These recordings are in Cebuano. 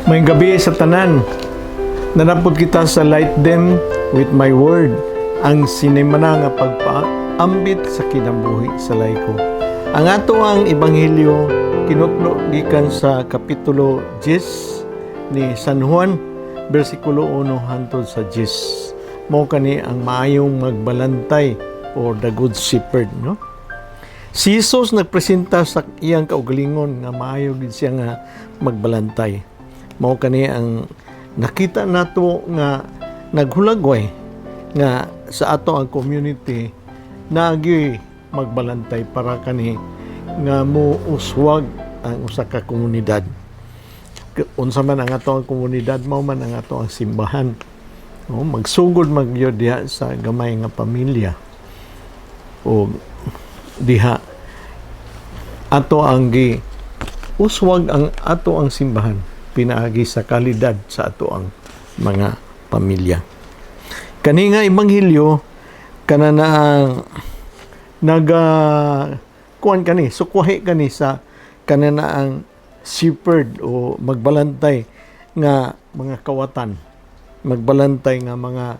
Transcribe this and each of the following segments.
Maayong gabii sa tanan. Naa na pod kita sa Light Them with My Word, ang sinimana nga pagpaambit sa kinabuhi sa laiko. Ang ato ang ebanghelyo kinutlo gikan sa kapitulo 10 ni San Juan, bersikulo 1 hantod sa 10. Mao kani ang maayong magbalantay or the Good Shepherd, no? Si Jesus nagpresenta sa iyang kaugalingon nga maayo gid siya nga magbalantay. Mao kani ang nakita nato nga naghulagway nga sa ato ang community naagi magbalantay para kani nga mo uswag ang usa ka komunidad. Unsa man ang ato ang komunidad, mao man ang ato ang simbahan. No, magsugod magyud diha sa gamay nga pamilya. O diha ato ang gi uswag ang ato ang simbahan pinaagi sa kalidad sa ato ang mga pamilya. Kani nga ebanghelyo kana na ang naga kuan kani, sukwahi kani sa kana na ang shepherd o magbalantay nga mga kawatan, magbalantay nga mga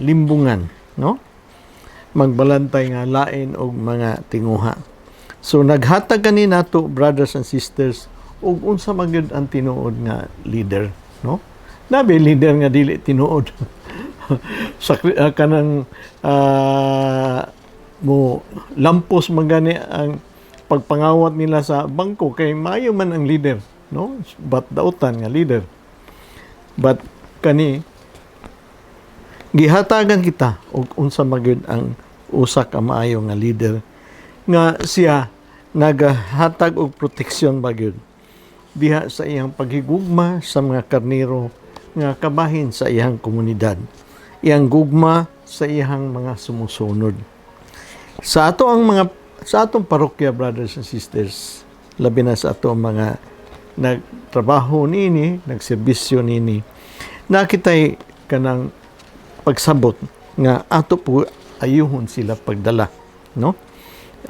limbungan, no, magbalantay nga lain og mga tinguha. So naghatag kani nato, brothers and sisters, og unsa man gyud ang tinuod nga leader, no? Nabi leader nga dili tinuod sa kanang mo lampos man gani ang pagpangawat nila sa bangko kay maayo man ang leader, no? But dautan nga leader. But kani gihatagan kita og unsa man gyud ang usa ka maayo nga leader nga siya nagahatag og proteksyon ba gyud diha sa iyang paghigugma sa mga karnero nga kabahin sa iyang komunidad. Iyang gugma sa iyang mga sumusunod. Sa atong parokya, brothers and sisters, labi na sa ato ang mga nagtrabaho nini, nagserbisyo nini, nakitay kanang pagsabot nga ato po ayuhon sila pagdala, no?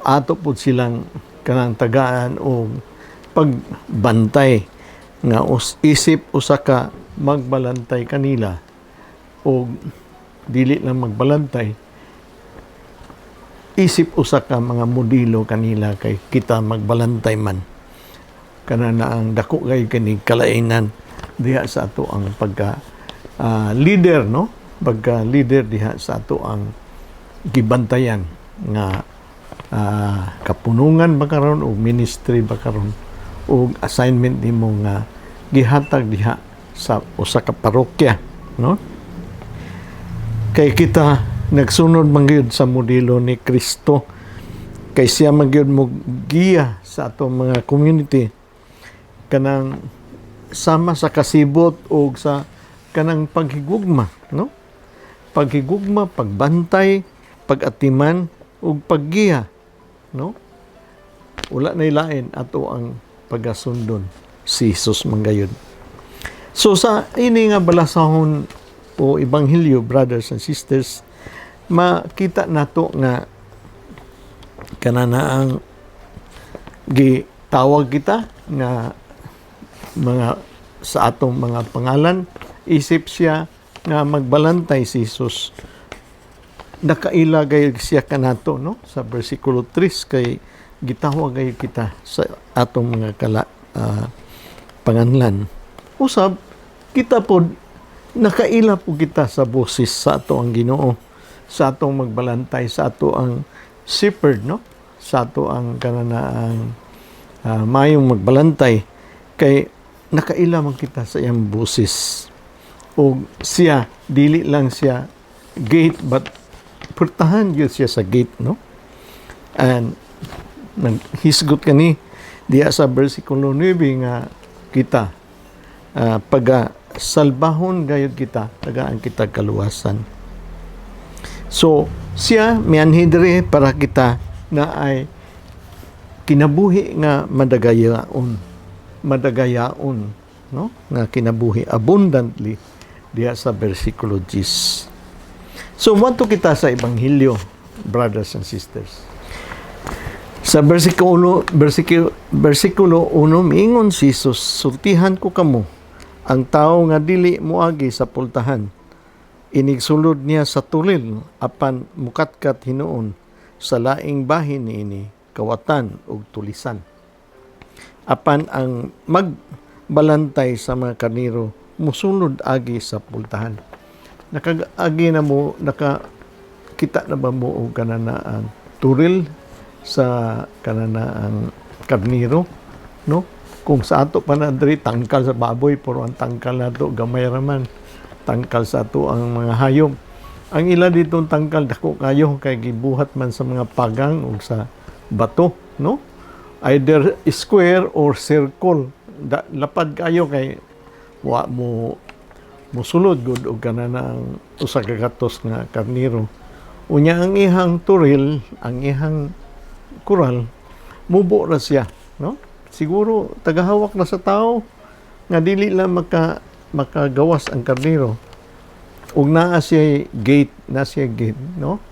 Ato po silang kanang tagaan o pagbantay nga isip usa ka magbalantay kanila o dili lang magbalantay, isip usa ka mga modelo kanila kay kita magbalantay man. Kana na ang dako kay kani kalainan diha sa ato ang pagka leader, no, pagka leader diha sa ato ang gibantayan nga kapunungan ba karon o ministry ba karon o assignment nimo nga gihatag diha sa usa ka parokya, no? Kay kita nagsunod man gyud sa modelo ni Kristo kay siya man gyud mo giya sa atong mga community kanang sama sa kasibot o sa kanang paghigugma, no, paghigugma, pagbantay, pagatiman ug paggiya, no? Wala na lain, ato ang pagasundon si Jesus man gayud. So sa ini nga balasahon o ebanghelyo, brothers and sisters, makita nato nga kanana ang gitawag kita nga mga sa atong mga pangalan. Isip siya nga magbalantay si Jesus, nakaila gayud siya kanato, no, sa bersikulo 3 kay gitawag gayud kita sa atong mga kala panganlan. Usab kita pod nakaila po kita sa boses sa ato ang Ginoo, sa atong magbalantay, sa ato ang shepherd, no, sa ato ang kanana ang mayong magbalantay kay nakaila man kita sa iyang boses. O siya dili lang siya gate but purtahan gyud siya sa gate, no? And naghisgot kani diya sa versikulo 9 nga kita paga salbahon gayud kita, tagaan kita kaluwasan. So siya mianhi diri para kita na ay kinabuhi nga madagayaon, madagayaon, no, nga kinabuhi abundantly diha sa versikulo 10. So moadto kita sa ebanghelyo, brothers and sisters. Sa versikulo 1, miingon si Jesus, "Sultihan ko kamo, ang tao nga dili moagi sa pultahan, inigsulod niya sa turil apan mukatkat hinuon sa laing bahin niini, kawatan ug tulisan. Apan ang magbalantay sa mga karnero musulod agi sa pultahan." Nakaagi na mo, naka kita na ba mo og kanana ang turil sa kanana ang karnero, no? Kung sa ato pa na diri, tangkal sa baboy, pero ang tangkal nato gamay ra man, tangkal sa ato ang mga hayop. Ang ila dito tangkal dako kayo kay gibuhat man sa mga pagang ug sa bato, no? Either square or circle. Lapad kayo kay wa mo musulod gud og kanana ang usa ka gatos nga karnero. Unya ang ihang turil, ang ihang kural, mubo ra siya, no? Siguro tagahawak na sa tao nga dili lang makagawas ang karnero. Ug naa siya gate, na siya gate, no?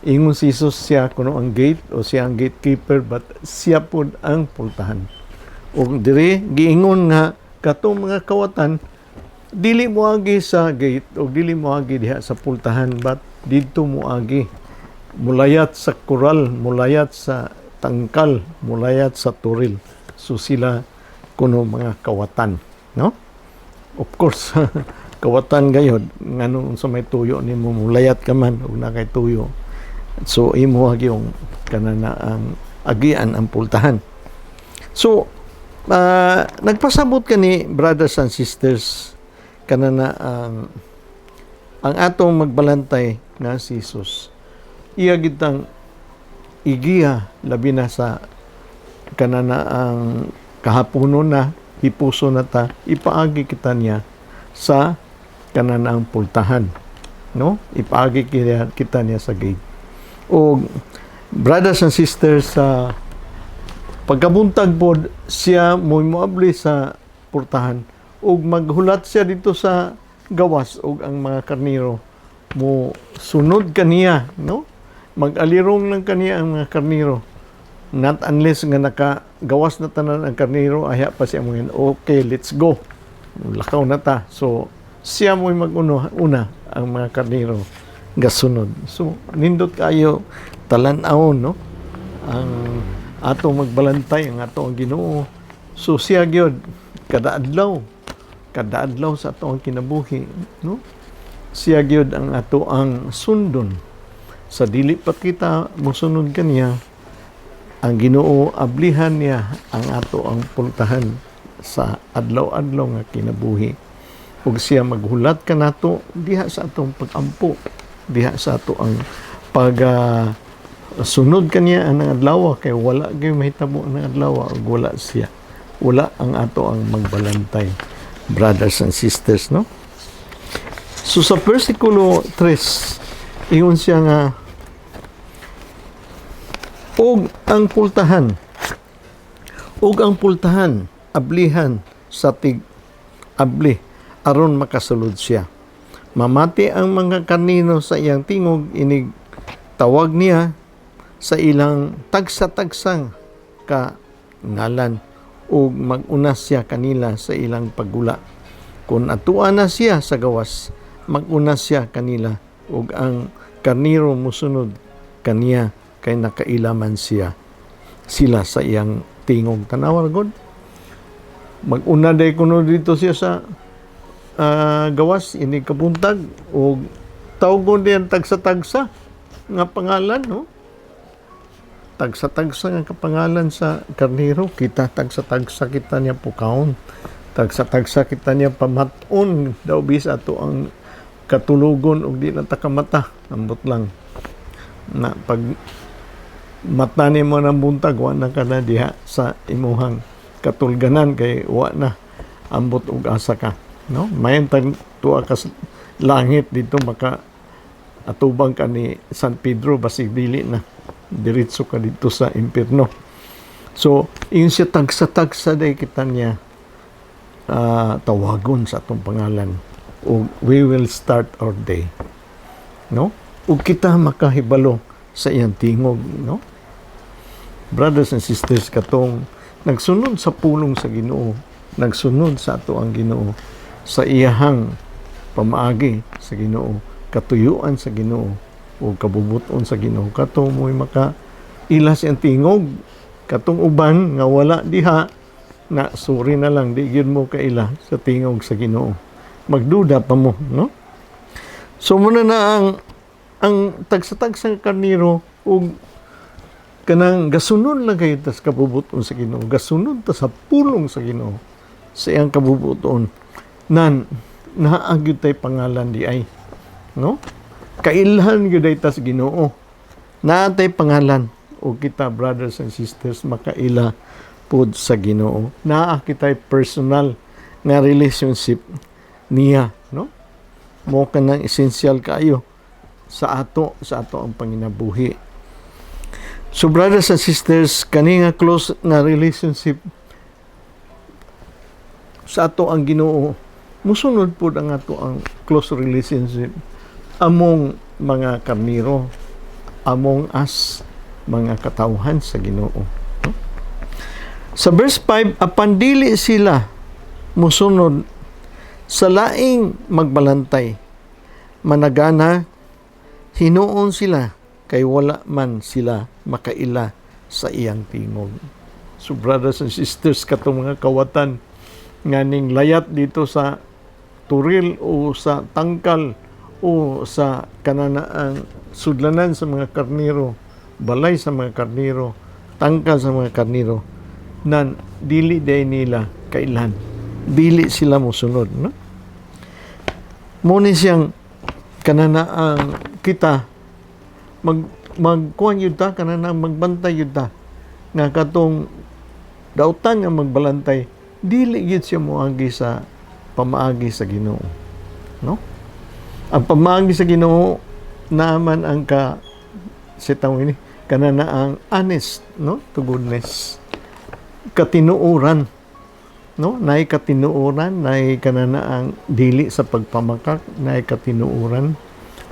Ingon si Jesus, siya kuno ang gate o siya ang gatekeeper, but siya pud ang pultahan. Ug diri giingon nga katong mga kawatan dili moagi sa gate o dili moagi diha sa pultahan, but didto moagi, mulayat sa kural, mulayat sa tangkal, mulayat sa turil. So sila kuno mga kawatan, no? Of course, kawatan gayod, ngano sa may tuyo nimo, mulayat ka man ug naa kay tuyo. So imo yung kanana ang agian ang pultahan. So nagpasabot kani, brothers and sisters, kanana ang atong magbalantay nga si Jesus. Iya gitang igiya, labi na sa kanana ang kahaponon na hipuso na ta, ipaagi kita niya sa kanana ang pultahan, no? Ipaagi kita niya sa gate. O brothers and sisters, sa pagkabuntag pod siya mo moabli sa pultahan ug maghulat siya dito sa gawas ug ang mga karnero mo sunod kaniya, no? Mag-alirong lang kaniya ang mga karnero, not unless nga nakagawas na tanan ang karnero, ayha pa siya mo, "Okay, let's go, lakaw na ta." So siya mo'y mag-uno una, ang mga karnero gasunod. So nindot kayo talan-awon, no, ang atong magbalantay, ang ato ang Ginoo. So siya gyud kada adlaw, kada adlaw sa ato ang kinabuhi, no? Siya gyud ang ato ang sundon. Sa dili pa kita mosunod kaniya, ang Ginoo, ablihan niya ang ato ang pultahan sa adlaw-adlaw nga kinabuhi ug siya maghulat kanato diha sa atong pag-ampo, diha sa ato ang pag sunod kaniya ang adlaw, kay wala gyud mahitabo ang adlaw ug wala siya, wala ang ato ang magbalantay, brothers and sisters, no? So sa versikulo 3, ingon siya nga, "Ug ang pultahan ablihan sa tig abli aron makasulod siya. Mamati ang mga karnero sa iyang tingog inig tawag niya sa ilang tagsa-tagsang ka ngalan ug mag-una siya kanila sa ilang paggula. Kung atua na siya sa gawas, mag-una siya kanila ug ang karnero musunod kaniya kay nakaila man sila sa iyang tingog." Tanawa god. Mag-una day kuno dito siya sa gawas ini kabuntag og tawgon diyan tagsa-tagsa nga pangalan, no? Tagsa-tagsa nga kapangalan sa karnero. Kita tagsa-tagsa kita niya pukawon, tagsa-tagsa kita niya pamaton daw bis ato ang katulugon og di na ta kamata. Ambot lang na pag mata nimo ng buntag, wa na ka na diha sa imuhang katulganan kay wa na, ambot og asa ka, no? Mayon tag tuwa ka sa langit dito, maka atubang ka ni San Pedro, basig dili na, diretso ka dito sa impierno. So ingon siya, tagsa-tagsa day kita niya tawagon sa atong pangalan ug we will start our day, no, ug kita makahibalo sa iyang tingog, no? Brothers and sisters, katong nagsunod sa pulong sa Ginoo, nagsunod sa ato ang Ginoo, sa iyahang pamaagi sa Ginoo, katuyuan sa Ginoo o kabubuton sa Ginoo, kato mo'y maka ila siyang tingog. Katong uban nga wala diha na, sorry na lang, di gyud mo kaila sa tingog sa Ginoo, magduda pa mo, no? So muna na ang tagsa-tagsa karniro ug kanang gasunod lang kayo tas kabubuton sa Ginoo, gasunod ta sa pulong sa Ginoo, sa iyang kabubuton, nan naa gyud tay pangalan di ay, no? Kailhan gyud ay tas Ginoo, naa tay pangalan. O kita, brothers and sisters, makaila pod sa Ginoo. Naa kitay personal nga relationship niya, no? Mo kanang essential kaayo sa ato ang panginabuhi. So brothers and sisters, kani nga close nga relationship sa ato ang Ginoo, musunod pod ang ato ang close relationship among mga karniro, among us, mga katawhan sa Ginoo, no? Sa verse 5, apan dili sila musunod sa laing magbalantay, managana hinuon sila kay wala man sila makaila sa iyang tingog. So brothers and sisters, katong mga kawatan nga ning layat dito sa turil o sa tangkal o sa kananaang sudlanan sa mga karniro, balay sa mga karniro, tangkal sa mga karniro, nan dili day nila kailan. Dili sila mosunod, no? Mo ni siyang kananaang kita magkuan yun ta, kananaang magbantay yun ta nga katong dautan nga magbalantay, dili gyud siya moagi sa pamaagi sa Ginoo, no? Ang pamaagi sa Ginoo naman ang ka sitaw ini kanana ang honest, no, to goodness, katinuoran, no? Nay katinuoran, nay kanana ang dili sa pagpamakak, nay katinuoran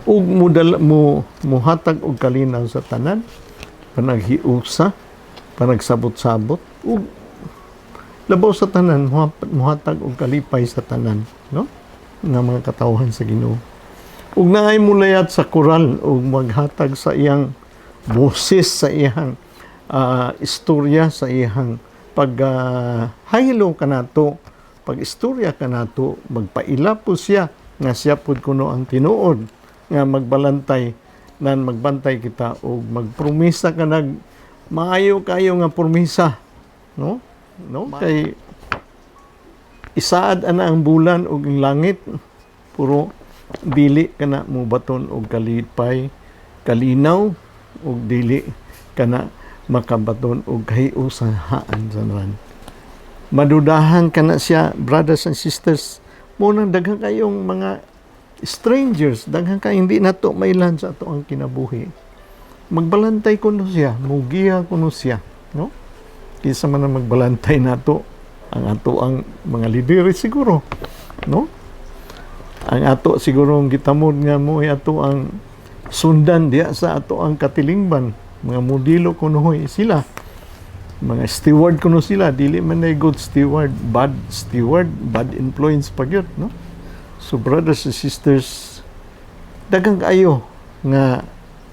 ug mudala mo, muhatag og kalinaw sa tanan, panaghiusa, panagsabot-sabot, ug labaw sa tanan, muhatag og kalipay sa tanan, no, nga mga katawhan sa Ginoo. Ug naay mulayat sa koral ug maghatag sa iyang boses, sa iyang istorya, sa iyang pag haylo kanato, pag istorya kanato, magpaila po siya nga siya pud kuno ang tinuod nga magbalantay, nan magbantay kita og magpromisa ka nag maayo kayo nga promisa, no? No, kay isaad ana ang bulan ug ang langit, puro dili kana mo baton og kalipay, kalinaw, ug dili kana makabaton og kahiusahaan sa ran. Madudahan kana siya, brothers and sisters. Mo nang daghan kayong mga strangers, daghan kay hindi nato mailan sa ato ang kinabuhi. Magbalantay kuno siya, mugiya kuno siya, no? Kinsa man ang magbalantay nato? Ang ato ang mga lider siguro, no? Ang ato siguro ang gitamod nga mo ato ang sundan diya sa ato ang katilingban, mga modelo kunohoy sila, mga steward kuno sila. Dili man na good steward, bad steward, bad influence pa gyud, no? So brothers and sisters, daghang kaayo nga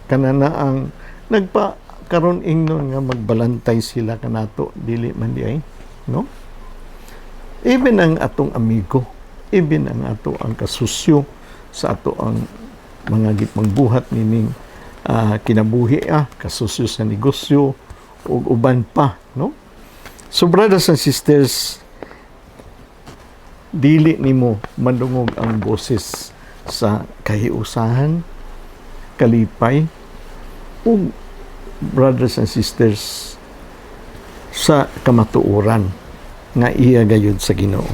kanana ang nagpa karon ingnon nga magbalantay sila kanato, dili man di ay, no? Even ang atong amigo, even ang ato ang kasusyo sa ato ang mga gipangbuhat nining kinabuhi, kasusyo sa negosyo ug uban pa, no? So brothers and sisters, dili nimo madungog ang boses sa kahiusahan, kalipay, ug brothers and sisters, sa kamatuoran nga iya gayud sa Ginoo.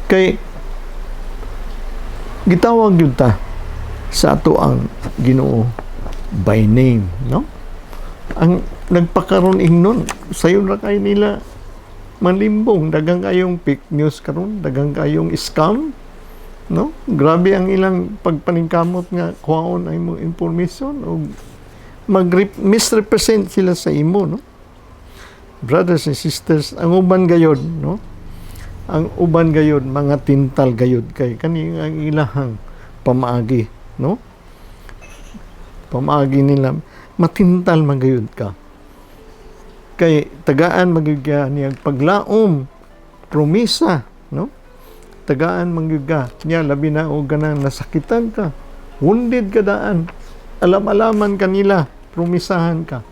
Kay gitawag gyud ta sa ato ang Ginoo by name, no? Ang nagpakaron ingnon sayon ra kay nila manlimbong. Daghang kayong fake news karon, daghang kayong scam, no? Grabe ang ilang pagpaningkamot nga kuhaon ang imong information ug Mag misrepresent sila sa imo, no? Brothers and sisters, ang uban gayod, no? Ang uban gayod, mga tintal gayod kay kani ang ilahang pamaagi, no? Pamaagi nila, matintal man gayud ka. Kay tagaan man gyud ka niyang paglaom, promisa, no? Tagaan man gyud ka niya, labi na og ganang nasakitan ka, wounded ka daan, alam-alaman kanila, promisahan ka,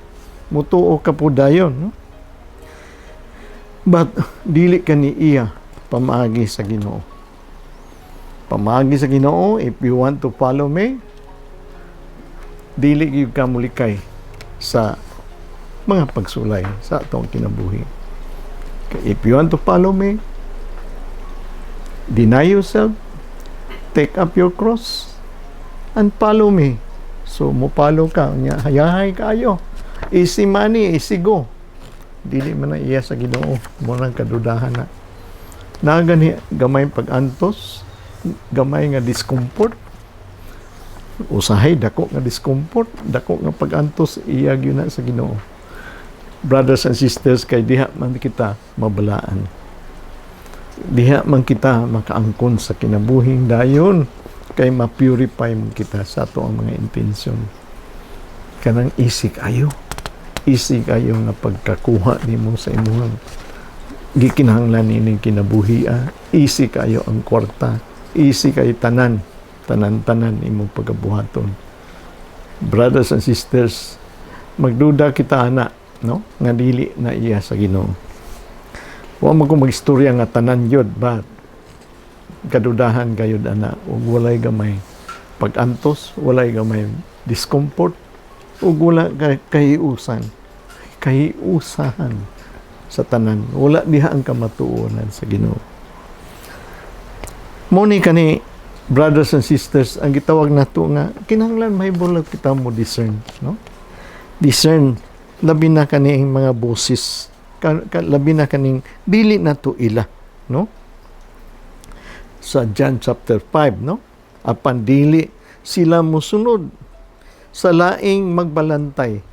mutuo ka po dayon, no? But dili ka ni iya pamaagi sa Ginoo. Pamaagi sa Ginoo, if you want to follow me, dili gyud ka mulikay sa mga pagsulay sa atong kinabuhi. If you want to follow me, deny yourself, take up your cross, and follow me. So, mo follow ka, nya hayahay kayo. Easy money, easy go. Dili man na iya sa Ginoo, mo nang kadudahan na. Na gani gamay pag-antos, gamay nga discomfort. Usahay dako nga discomfort, dako nga pag-antos, iya gyud na sa Ginoo. Brothers and sisters, kay diha man kita mabalaan. Diha man kita makaangkon sa kinabuhing dayon kay ma-purify man kita sa ato ang mga intensyon. Kanang easy kayo. Easy kayo nga pagkakuha nimo sa imong gikinahanglan nining kinabuhi. Easy kayo ang kwarta. Easy kayo tanan. Tanan-tanan imong pagabuhaton. Brothers and sisters, magduda kita ana, no? Nga dili na iya sa Ginoo. Wa man ko magistorya nga tanan yun, but kadudahan gayud ana ug walay gamay pag-antos, walay gamay discomfort, ug wala kahiusan. Kahiusahan sa tanan. Wala diha ang kamatuoran sa Ginoo. Mo ni kani, brothers and sisters, ang gitawag nato nga kinahanglan mahibalo kita mo discern, no? Discern labi na kaning mga boses, labi na kaning dili nato ila, no? Sa John chapter 5, no? Apan dili sila musunod sa laing magbalantay,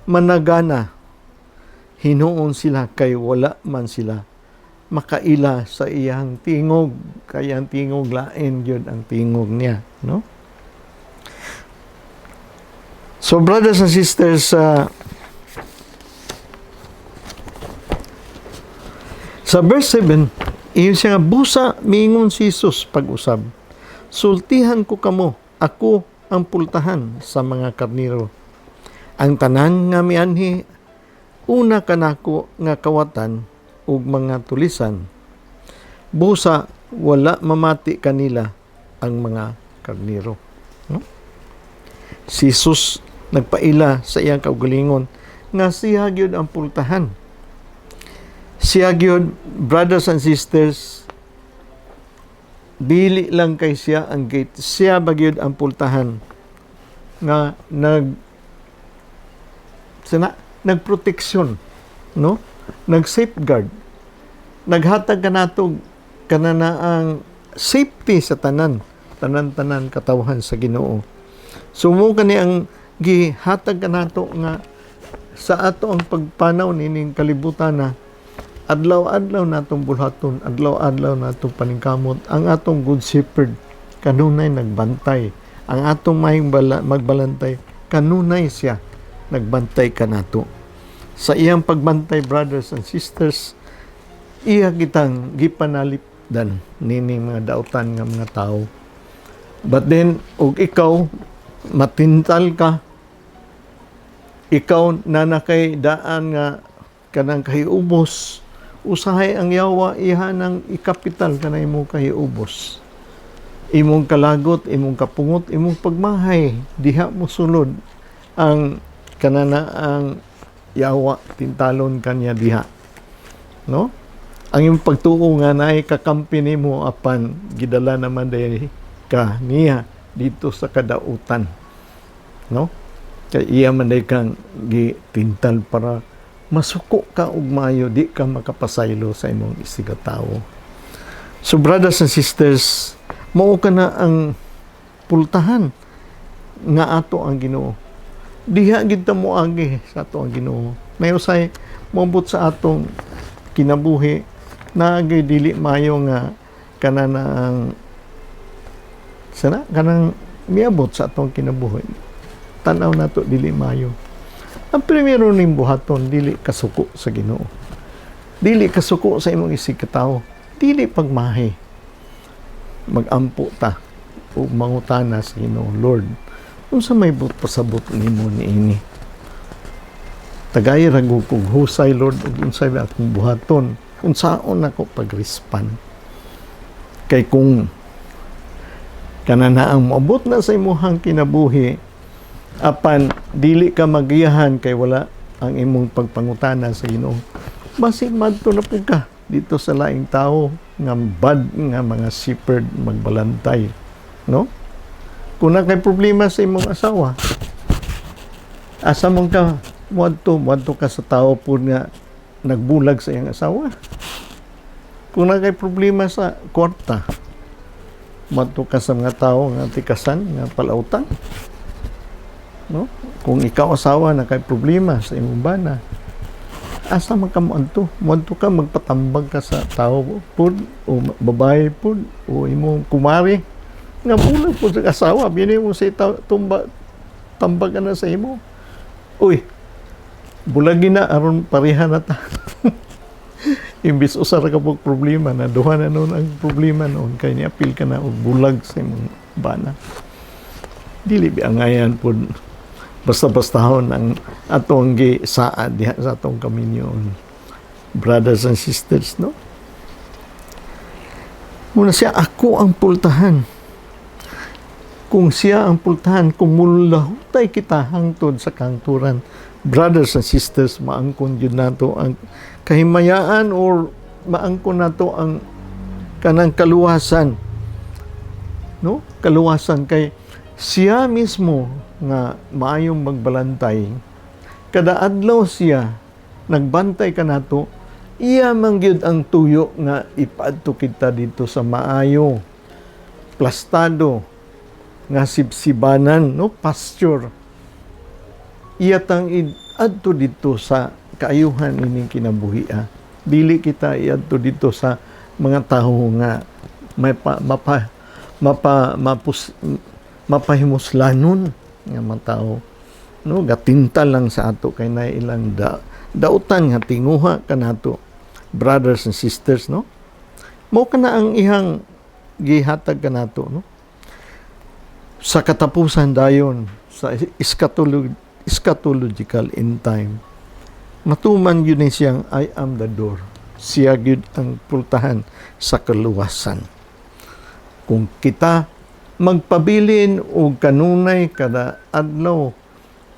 managana hinuon sila kay wala man sila makaila sa iyang tingog, kay ang tingog lain gyud ang tingog niya, no? So brothers and sisters, sa verse 7, iyon siya nga, "Busa miingon si Jesus pag-usab, 'Sultihan ko kamo, ako ang pultahan sa mga karniro. Ang tanan nga mianhi una kanako nga kawatan ug mga tulisan. Busa wala mamati kanila ang mga karniro.'" No? Si Jesus nagpaila sa iyang kaugalingon nga siya gyud ang pultahan. Siya gyud, brothers and sisters, dili lang kay siya ang gate, siya ba gyud ang pultahan nga nag sana nagproteksyon, no? Nag-safeguard. Naghatag kanato kanana ang safety sa tanan, tanan-tanan katawhan sa Ginoo. So mo kani ang gihatag kanato nga sa ato ang pagpanaw nining kalibutan na adlaw-adlaw natong bulhaton, adlaw-adlaw natong paningkamot. Ang atong good shepherd kanunay nagbantay. Ang atong maayong magbalantay kanunay siya nagbantay kanato. Sa iyang pagbantay, brothers and sisters, iya kitang gipanalipdan nining mga dautan nga mga tao. But then, og ikaw matintal ka, ikaw nanakay daan nga kanang kahiubos, usahay ang yawa iha nang ikapital kanay mo kahiubos. Imong kalagot, imong kapungot, imong pagmahay, diha mo sulod ang kanana ang yawa, tintalon kanya diha. No? Ang imong pagtuo nga naay kakampi nimo, apan gidala naman dahil ka niya dito sa kadautan. No? Kay iya man day kang gitintal para masuko ka og maayo, di ka makapasaylo sa imong isigatawo. So brothers and sisters, mao ka na ang pultahan nga ato ang Ginoo. Diha gid ta moagi sa ato ang Ginoo. May usay moabot sa atong kinabuhi naagay dili maayo nga kana na ang sana kanang miabot sa atong kinabuhi. Tan-aw nato, dili maayo. Ang primero ning buhaton, dili kasuko sa Ginoo. Dili kasuko sa imong isig katawo. Dili pagmahi. Magampo ta o mangutana sa Ginoo, "Lord, unsa may buot pasabot nimo niini? Tagay ra gud kog husay, Lord, ug unsay ba akong buhaton? Unsaon nako pag-respond?" Kay kung kana na ang moabot na sa imuhang kinabuhi, apan dili ka magiyahan kay wala ang imong pagpangutana sa Ginoo, basig madto na pud ka dito sa laing tao nga bad nga mga shepherd magbalantay, no? Kung naa kay problema sa imong asawa, asa man ka muadto? Muadto ka sa tao pud nga nagbulag sa iyang asawa. Kung naa kay problema sa kwarta, muadto ka sa mga tao nga tikasan nga palautan, no? Kung ikaw asawa, naa kay problema sa imong bana, asa man ka moadto? Muadto ka, magpatambag ka sa tao pud o babae pud o imong kumari nga bulag pud sa asawa. Bini mo sa tumba tambag ka na sa imo, "Uy, bulagi na aron pareha na ta." Imbis usa ra ka pug problema na, duha na noon ang problema noon kay niapil ka na og bulag sa imong bana. Dili bi angayan pud basta-bastahon ang atong gisaad diha sa atong kaminyoon, brothers and sisters, no? Muna siya, "Ako ang pultahan." Kung siya ang pultahan, kung mulahutay kita hangtod sa kahangturan, brothers and sisters, maangkon jud nato ang kahimayaan or maangkon nato ang kanang kaluwasan, no? Kaluwasan kay siya mismo nga maayong magbalantay. Kada adlaw siya nagbantay kanato. Iya man gyud ang tuyo nga ipaadto kita dito sa maayo, plastado nga sibsibanan, no, pasture. Iya tang iadto dito sa kaayuhan ining kinabuhi. Dili kita iadto dito sa mga tawo nga may pa, mapa mapa mapus, mapahimuslanon nga mga tao, no? Gatinta lang sa ato kay na ilang dautan nga tinguha kanato, brothers and sisters, no? Mao kana ang ihang gihatag kanato, no? Sa katapusan dayon, sa eschatological end time, matuman yun ni siyang "I am the door." Siya gyud ang pultahan sa kaluwasan. Kung kita magpabilin og kanunay, kada adlaw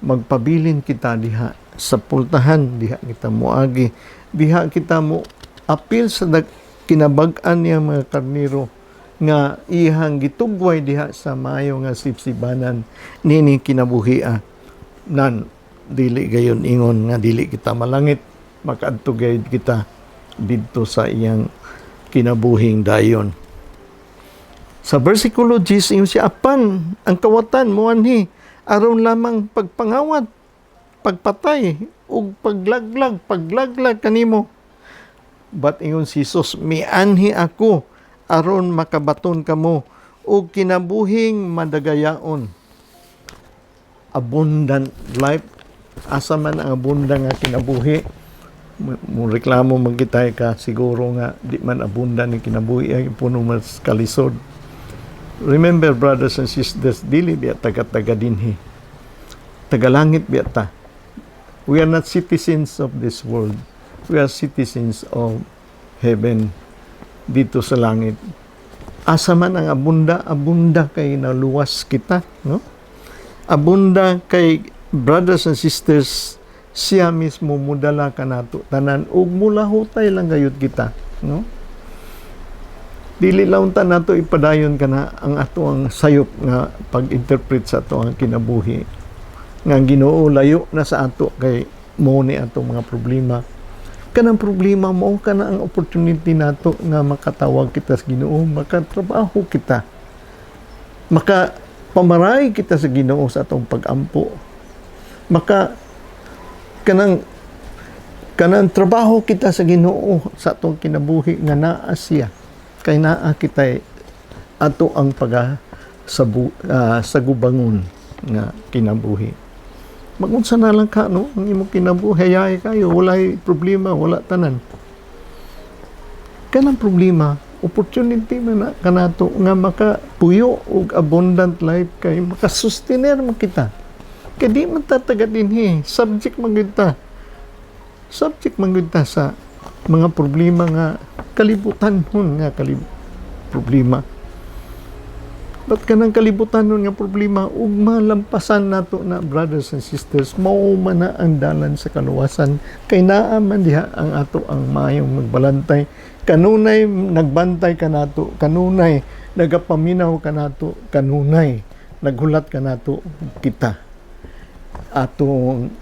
magpabilin kita diha sa pultahan, diha kita moagi, diha kita mo apil sa kinabag-an niya mga karniro nga ihang gitugway diha sa maayo nga sipsibanan nini kinabuhia. Nan dili gayon ingon nga dili kita malangit, makaadto gayud kita didto sa iyang kinabuhing dayon. Sa versikulo 10, ingon siya, "Apan ang kawatan moanhi aron lamang pagpangawat, pagpatay ug paglaglag, paglaglag kanimo. But ingon si Jesus, mianhi ako aron makabaton kamo og kinabuhing madagayaon." Abundant life. Asa man ang abundant nga kinabuhi? Mo reklamo man kita ka siguro nga di man abundant ni kinabuhi ay puno mas kalisod. Remember, brothers and sisters, dili biya taga-taga dinhi. Tagalangit biya ta. We are not citizens of this world. We are citizens of heaven, dito sa langit. Asa man ang abunda? Abunda kay naluwas kita, no? Abunda kay, brothers and sisters, siya mismo mudala kanato tanan ug mulahutay lang gayud kita, no? Dili lang ta nato ipadayon kana ang ato ang sayop nga pag-interpret sa ato ang kinabuhi nga ang Ginoo layo na sa ato kay mo ni atong mga problema. Kanang problema mo kana ang opportunity nato nga makatawag kita sa Ginoo, makatrabaho kita, maka pamaray kita sa Ginoo sa atong pagampo. Maka kanang kanang trabaho kita sa Ginoo sa atong kinabuhi nga naa siya, kay naa kita ato ang paga sagubangon nga kinabuhi. Magunsa na lang ka, no, ang imong kinabuhi, hayay kayo, walay problema, wala tanan. Kanang problema, opportunity man na kanato nga makapuyo og abundant life, kay makasustener mo kita. Kay di man ta taga dinhi, subject man gyud ta. Subject man gyud ta sa mga problema nga kalibutan hun nga problema. But kanang kalibutan nun nga problema, ug malampasan nato na, brothers and sisters, mao man na ang dalan sa kaluwasan. Kay naa man diha ang ato ang maayong magbalantay. Kanunay nagbantay kanato, kanunay nagapaminaw kanato, kanunay naghulat kanato kita. Atong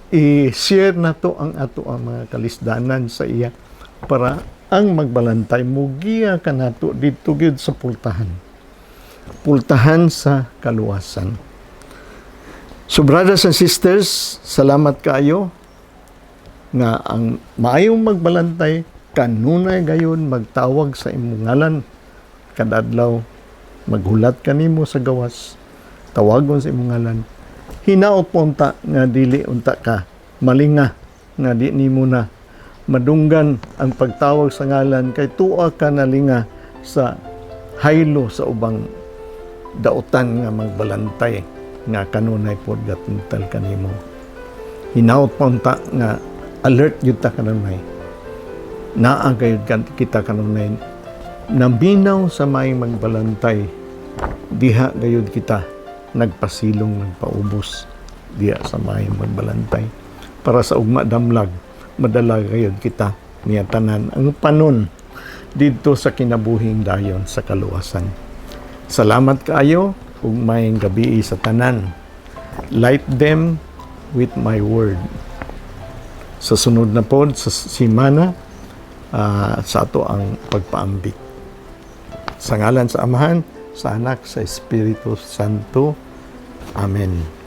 i-share nato ang ato ang mga kalisdanan sa iya para ang magbalantay mugiya kanato didto gyud sa pultahan. Pultahan sa kaluwasan. So brothers and sisters, salamat kaayo nga ang maayong magbalantay kanunay gayon magtawag sa imong ngalan kada adlaw, maghulat kanimo sa gawas, tawagon sa imong ngalan. Hinaot po unta nga dili unta ka malinga nga di nimo na madunggan ang pagtawag sa ngalan kay tuwa ka nalinga sa haylo sa ubang dautan nga magbalantay nga kanunay pod gatuntal kanimo. Hinaot pa unta nga alert gyud ta kanunay, naa gayud kita kanunay naminaw sa may magbalantay. Diha gayud kita nagpasilong, nagpaubos diha sa may magbalantay para sa ugma damlag madala gayud kita niya tanan ang panon didto sa kinabuhing dayon sa kaluwasan. Salamat kaayo ug maayong gabii sa tanan. Light them with my word. Sa sunod na pod sa simana, sa ato ang pagpaambit. Sa ngalan sa Amahan, sa Anak, sa Espiritu Santo. Amen.